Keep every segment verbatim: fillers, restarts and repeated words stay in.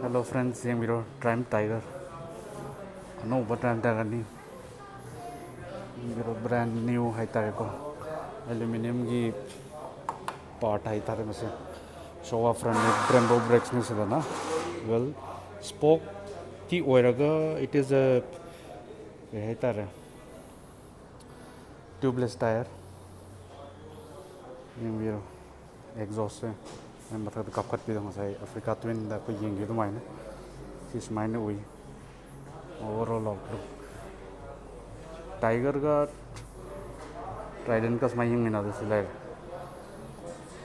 Hello friends, ꯌꯦꯡꯕꯤꯔꯣ, Triumph Tiger, ꯑꯅꯧꯕ Triumph Tigerꯅꯤ꯫ ꯌꯦꯡꯕꯤꯔꯣ, brand new ꯍꯥꯏꯇꯥꯔꯦꯀꯣ, ꯑꯦꯂꯨꯃꯤꯅꯤꯌꯝꯒꯤ part ꯍꯥꯏꯇꯥꯔꯦ꯫ ꯃꯁꯤ Showa friendly Brembo brakesꯅꯤ꯫ ꯁꯤꯗꯅ well spokeꯇꯤ ꯑꯣꯏꯔꯒ it is a, ꯀꯩ ꯍꯥꯏꯇꯥꯔꯦ, tubeless tyre꯫ ꯌꯦꯡꯕꯤꯔꯣ, exhaustꯁꯦ ꯑꯩ ꯃꯊꯛꯇ ꯀꯥꯞꯈꯠꯄꯤꯗꯣ, ꯉꯁꯥꯏ Africa Twinꯗ ꯑꯩꯈꯣꯏ ꯌꯦꯡꯈꯤꯕ ꯑꯗꯨꯃꯥꯏꯅ꯫ ꯁꯤ ꯁꯨꯃꯥꯏꯅ ꯎꯏ꯫ Overall outlook Tigerꯒ Tridentꯀ ꯁꯨꯃꯥꯏꯅ ꯌꯦꯡꯃꯤꯟꯅꯕꯗ ꯁꯤ ꯂꯩꯔꯦ꯫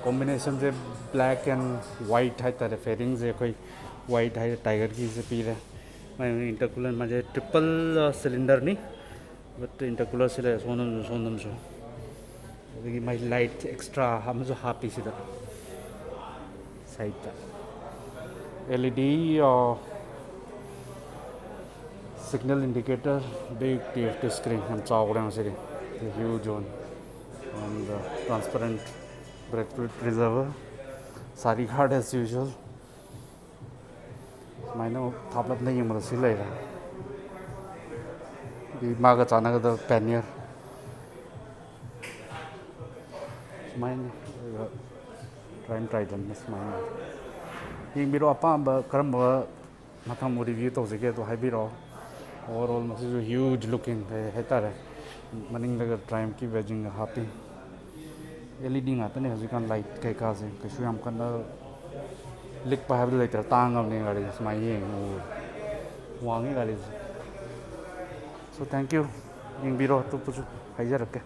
Combinationꯁꯦ black and white ꯍꯥꯏꯇꯥꯔꯦ꯫ Fairingꯁꯦ ꯑꯩꯈꯣꯏ white ꯍꯥꯏ Tigerꯒꯤꯁꯦ ꯄꯤꯔꯦ꯫ ꯃꯥꯏ intercooler, ꯃꯥꯁꯦ triple cylinderꯅꯤ, but intercoolerꯁꯦ ꯂꯩꯔꯦ ꯁꯣꯝꯗꯁꯨ, ꯁꯣꯝꯗꯁꯨ꯫ ꯑꯗꯒꯤ ꯃꯥꯏ light extra ꯑꯃꯁꯨ ꯍꯥꯞꯄꯤ ꯁꯤꯗ sideꯇ꯫ LED, ꯑ, signal indicator, big TFT screen, ꯌꯥꯝ ꯆꯥꯎꯈ꯭ꯔꯦ ꯉꯁꯤꯗꯤ꯫ Huge one and, uh, transparent brake fluid preserver, side guard as usual꯫ ꯁꯨꯃꯥꯏꯅ ꯑꯃꯨꯛ ꯊꯥꯞꯂꯞꯅ ꯌꯦꯡꯕꯗ ꯁꯤ ꯂꯩꯔꯦ꯫ ꯑꯗꯒꯤ ꯃꯥꯒ ꯆꯥꯟꯅꯒꯗꯕ pannier꯫ ꯁꯨꯃꯥꯏꯅ ꯑꯗꯨꯒ Triumph Tridentꯅ ꯁꯨꯃꯥꯏꯅ꯫ ꯌꯦꯡꯕꯤꯔꯣ, ꯑꯄꯥꯝꯕ ꯀꯔꯝꯕ ꯃꯊꯪ ꯑꯃꯨꯛ review ꯇꯧꯖꯒꯦ ꯑꯗꯨ ꯍꯥꯏꯕꯤꯔꯛꯑꯣ꯫ Overall ꯃꯁꯤꯁꯨ huge looking ꯀꯩ ꯍꯥꯏꯇꯥꯔꯦ, ꯃꯅꯤꯡꯗꯒ Triumphꯀꯤ badgingꯒ ꯍꯥꯞꯄꯤ꯫ LED ꯉꯥꯛꯇꯅꯦ ꯍꯧꯖꯤꯛꯀꯥꯟ light ꯀꯩꯀꯥꯁꯦ, ꯀꯩꯁꯨ ꯌꯥꯝ ꯀꯟꯅ ꯂꯤꯛꯄ ꯍꯥꯏꯕꯗꯨ ꯂꯩꯇ꯭ꯔꯦ꯫ ꯇꯥꯡꯉꯕꯅꯦ ꯒꯥꯔꯤꯁꯦ, ꯁꯨꯃꯥꯏꯅ ꯌꯦꯡꯉꯨ, ꯋꯥꯡꯉꯤ ꯒꯥꯔꯤꯁꯦ꯫ So thank you, ꯌꯦꯡꯕꯤꯔꯣ, ꯑꯇꯣꯞꯄꯁꯨ ꯍꯥꯏꯖꯔꯛꯀꯦ꯫